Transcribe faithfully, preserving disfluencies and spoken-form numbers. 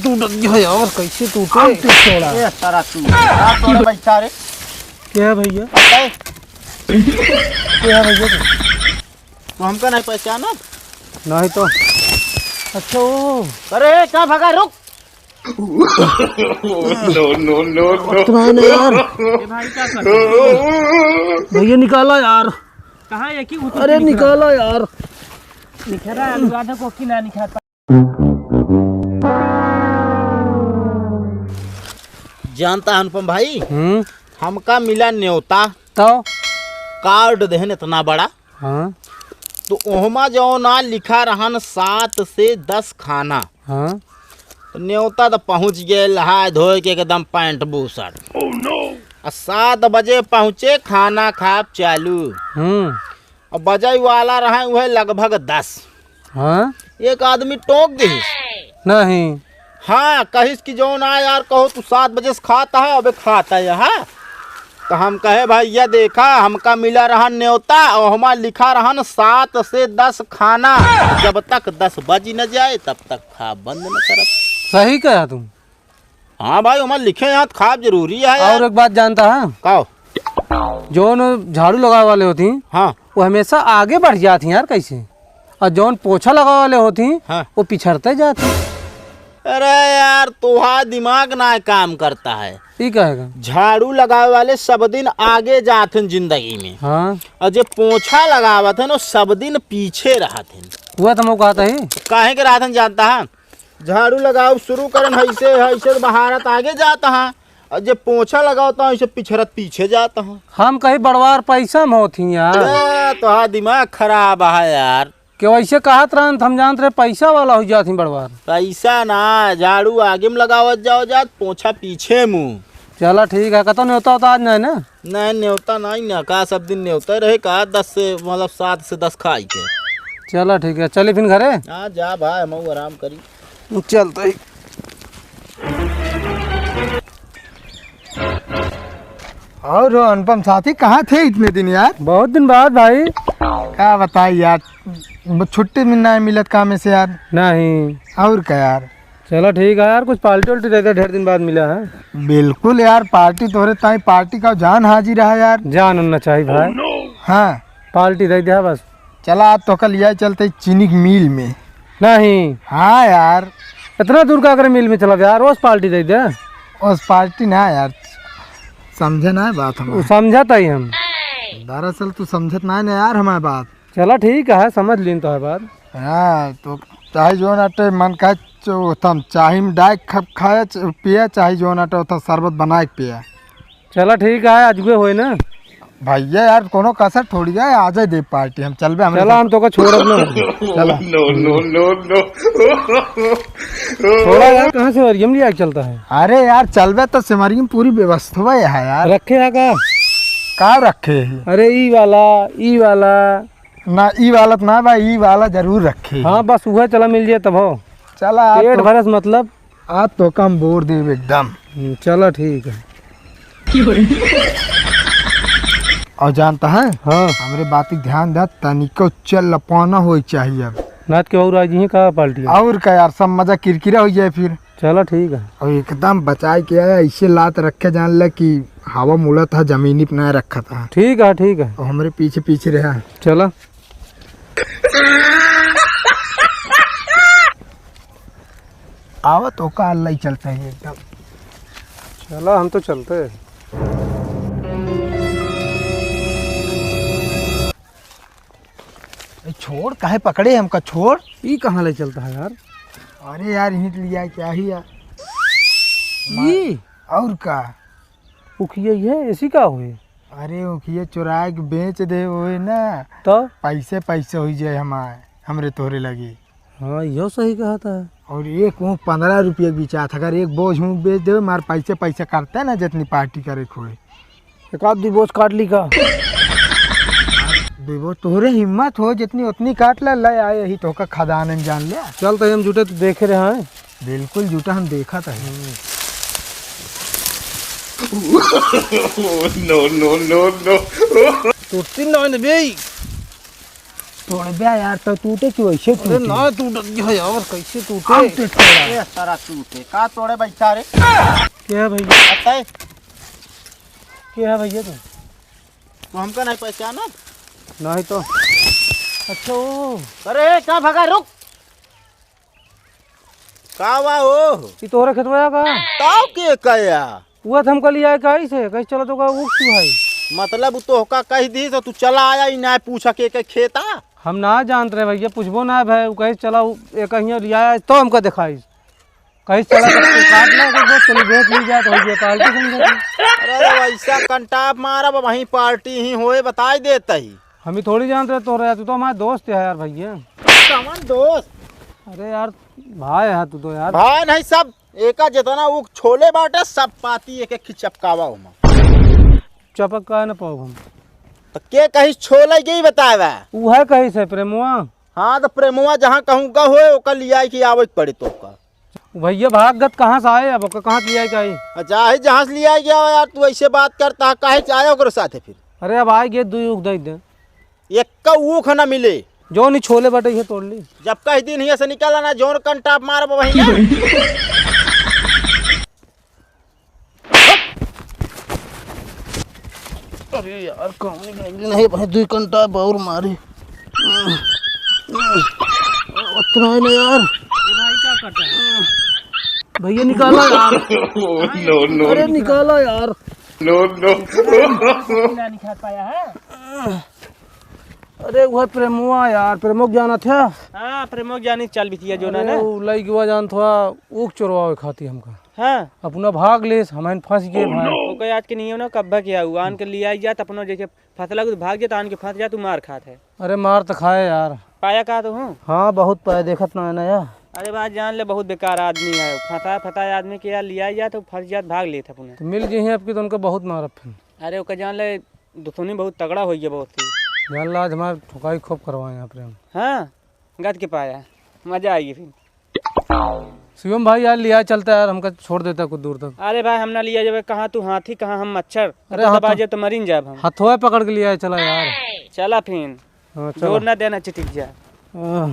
टूट गया यार, कैसे टूटे? हम तो छोड़ा। ए, सारा तू। सारा तोरे बैठा रे। क्या है भैया? ए। क्या है भैया? तू हमका नहीं पहचानत? नहीं तो। अच्छा, वो। अरे, कहाँ भागा? रुक। No, no, no, no। उतना है ना यार। ए भाई, क्या कर रहे हो? भैया, निकाला यार। कहाँ है? क्यों अरे, निकाला यार। निखरा, अनुराधा को की ना निखार। जानता है अनुपम भाई, हम्म। हमका मिला न्योता। तो? कार्ड देहन इतना बड़ा। हाँ। तो ओहमा जौन आ लिखा रहन सात से दस खाना। हाँ। तो न्योता तो पहुँच गए, नहाए धोए के एकदम पैंट बूसट। Oh no! आ सात बजे पहुँचे, खाना खाब चालू। हम्म। अब बजई वाला रहे उहे लगभग दस। हाँ? एक आदमी टोक दिहिस। नहीं। हाँ, कहिस कि जौन आ यार कहो तू सात बजे से खात है, अबे खात है, हाँ? तो हम कहे, "भैया देखा, हमका मिला रहा न्योता और हमार लिखा रहन सात से दस खाना, जब तक दस बज न जाए तब तक खाब बंद न करब।" सही कहा तुम। हाँ भाई, हमार लिखे यहाँ खाब जरूरी है यार। और एक बात जानता है? का? जौन झाड़ू लगावे वाले होती, हाँ। वो हमेशा आगे बढ़ जाती यार, कैसे? और जौन पोछा लगावे वाले होती, हाँ। वो पिछड़ते जाती। अरे यार, तोहार दिमाग ना काम करता है। ई कहेगा? झाड़ू लगावे वाले सब दिन आगे जात हैं जिंदगी में। हाँ। और जे पोछा लगावत हैं, वो सब दिन पीछे रहत हैं। वह तो मैं कहता ही। काहे के रहत हैं जानता है? झाड़ू लगाओ शुरू करन, ऐसे, ऐसे तो बहारत आगे जाता है, और जब पोछा लगाओ तो ऐसे पिछड़त पीछे जाता है। हम कहीं बड़वार पैसा में होती यार। अरे, तोहार दिमाग खराब है यार। कि वैसे कहत रहन त हम जानत रहे पैसा वाला हो जात ही बड़वार। पैसा ना, झाड़ू आगे में लगावत जाओ जात, पोछा पीछे मुँह। चला ठीक है, कतो न्योता होता आज नहीं ना? नहीं, न्योता नहीं ना, का सब दिन न्योता रहे का, दस से, मतलब, सात से दस खाई के। चला ठीक है, चली फिर घरे। हाँ, जा भाई, हम आराम करी। चलते ही। और हो अनुपम साथी, कहाँ थे इतने दिन यार? बहुत दिन बाद भाई। का बताई यार, ब-, छुट्टी में नहीं मिलत काम से यार। नहीं। और का यार? चलो ठीक है यार, कुछ पार्टी उल्टी दे दे, ढेर दिन बाद मिला है। बिल्कुल यार, पार्टी तोहरे ताई पार्टी का जान हाजिर रहा यार। जान होना चाहिए भाई। हाँ। पार्टी दे दे बस। चला, आज तोहका लिया चलते चीनी के मिल में। नहीं। हाँ यार। इतना दूर का करे मिल में चला यार, रोज पार्टी दे दे। रोज पार्टी ना यार, समझे ना बात हमारी। समझत ही हम। दरअसल तू समझत ना है ना यार हमारी बात। चला ठीक है, समझ लीन तो है बात। हाँ, तो चाहे जो ना टे मन का चो-, तम चाहे में डाय ख-, खाया च-, पिया, चाहे जो ना टे उतना शरबत बनाए के पिया। चला ठीक है, आज वे होए ना। भैया यार, कोनो कसर थोड़ी है, आ जाए दे पार्टी, हम चलबे, हमरे चला, साथ। हम तोका छोड़ब ना। चला। No, no, no, no। थोड़ा यार, कहाँ से मरियम लिया के चलता है? अरे यार, चलबे तो सिमरियम पूरी व्यवस्था है यार। रखे है का? का रखे है? अरे ई वाला, ई वाला। ना, ई वाला त ना बा, ई वाला जरूर रखे। हाँ, बस उहे चला मिल जाए तब हो। चला, आ पेट तो भरस मतलब। आ तो कम बोर देब एकदम। हम्म, चला ठीक है। और जानता है? हाँ। हमरे बात के ध्यान दे, तनिको चल लपौना होई चाहिए अब। नाच के और आज ही का पार्टी है? और का यार, सब मजा किरकिरा हो जाए फिर। चला ठीक है। और एकदम बचाए के आया, ऐसे लात रखे जान ले कि हवा मुलत है, जमीनी पे ना रखा था। ठीक है, ठीक है। और हमरे पीछे पीछे रहा। चला। आवा तो का लई चलते हैं एकदम। चला, हम तो चलते हैं। ए, छोड़, काहे पकड़े हमका, छोड़। ई कहाँ ले चलता है यार? अरे यार, ईंट लिया क्या ही यार। ई? और का? उखिया ही है, ऐसी का हुए? अरे, उखिया चुराए के बेच दे होए ना, तो? पैसे, पैसे हो जाए हमारे, हमरे तोहरे लगे। हाँ, यो सही कहा था। और एक ऊँख पन्द्रह रुपये के बिचात है, अगर एक बोझ ऊँख बेच देवे, मार पैसे पैसे करते ना, जितनी पार्टी करे के होए। एक आध दुई बोझ काट ली का? दुई बोझ तोहरे हिम्मत हो, जितनी उतनी काट ले, ले आए यही तोहका खदान में जान ले। चल तो हम जुटे तो देखे रहे हैं। बिल्कुल जुटा, हम देखा था। No, no, no, no। टूटती ना बे। तोड़बे यार, तो टूटे क्यों ऐसे अरे टूटे? ना टूटत है यार, कैसे टूटे? हम तो तोड़ा। ए, सारा टूटे। का तोड़े बैठा रे? के है भैया? बताए। के है भैया तू? तू हमका नहीं पहचाना? नहीं तो। अच्छा, ओ। अरे, कहाँ भागा? रुक। का हुआ हो? ई तोहरे खेतवा का? ताऊ के कया? उहे त हमका लियाए का आई से, कहीं चला तो का ऊख चुहाई। मतलब उ तोहका कह दी तो तू चला आया, ई ना पूछा के, के खेता? हम ना जानत रहे भैया, पूछबो ना भाई, उ कहीं चला उ, एक हियाँ लियाए तो हमका देखाई। कहीं चला तो तू काट ले, तो चली बेच ली जाए तो हो गया पार्टी समझे तू। अरे वैसा कंटाप मारा, वहीं पार्टी ही होए, बताई देता ही। हम ही थोड़ी जानत रहे तोहरे, तू तो हमारे दोस्त है यार भैया। कौन दोस्त? अरे यार, भाई है तू तो यार। भाई नहीं, सब एका जितना ऊ छोले बाटे, सब पाती एक एक की चपकावा ओमा। चपक का न पाओ हम। तो के कही छोले के ही बतावा? उहे कही से प्रेमुआ। हाँ, तो प्रेमुआ जहाँ कहूँ का होए, ओका लियाई के आवे के पड़े तो का। भैया भाग गत कहाँ से आए, अब ओका कहाँ से लियाई के आई? अच्छा, ही जहाँ से लियाई गया हो यार, तू ऐसे बात करता है, काहे से आए ओकरे साथे फिर? अरे अब आए गे, दुई ऊख दे दे। एक का ऊख ना मिले। जौन ही छोले बटे, ये तोड़ ली। जब कह दिन हियाँ से निकला ना, जौन कंटाप मारब वहीं ना। अरे यार, कौन नहीं भाई, दुई कंटाप और मारी। उतना है ना यार। ये भाई का करता है? भैया निकाला यार। No, no। अरे निकाला यार। No, no। ना निकाल पाया है। अरे वह प्रेमुआ यार, प्रेमो के जानत है? हाँ, प्रेमो के जानी, चल बिटिया जो ना अरे ना। उ लइकवा जानत हुआ, ऊख चोरवावे खाती हमका। हाँ। अपना भाग लेस, हमन फंस गए भाई। ओके आज के नियम ना कब्बा किया हुआ, आन के लिया जात अपनो जैसे फसला को भाग जात, आन के फंस जात, तू मार खात है। अरे मार तो खाए यार। पाया का तो हूँ? हाँ बहुत पाया, देखत ना है ना यार। अरे बात जान ले, बहुत बेकार आदमी है, फंसा फंसा आदमी के यार लिया जात तो फंस जात, भाग लेत अपने। तो मिल जी हैं आपकी तो उनका बहुत मारब फिर। अरे ओके जान ले, दुश्मनी बहुत तगड़ा होइ गया बहुत ही। जान ला आज हमार ठुकाई खूब करवाए यहाँ प्रेम। हाँ, गद के पाया, मजा आएगी फिर। शिवम भाई यार लिया चलता यार, हमका छोड़ देता कुछ दूर तक। अरे भाई हम ना लिया जाबे, कहाँ तू हाथी कहाँ हम मच्छर, अरे तो हाथ दबा जे तो मरिन जाब हम। हथवा पकड़ के लिया चला यार। चला फिर। हाँ, चला। जोर ना देना चिटिक जा। हाँ।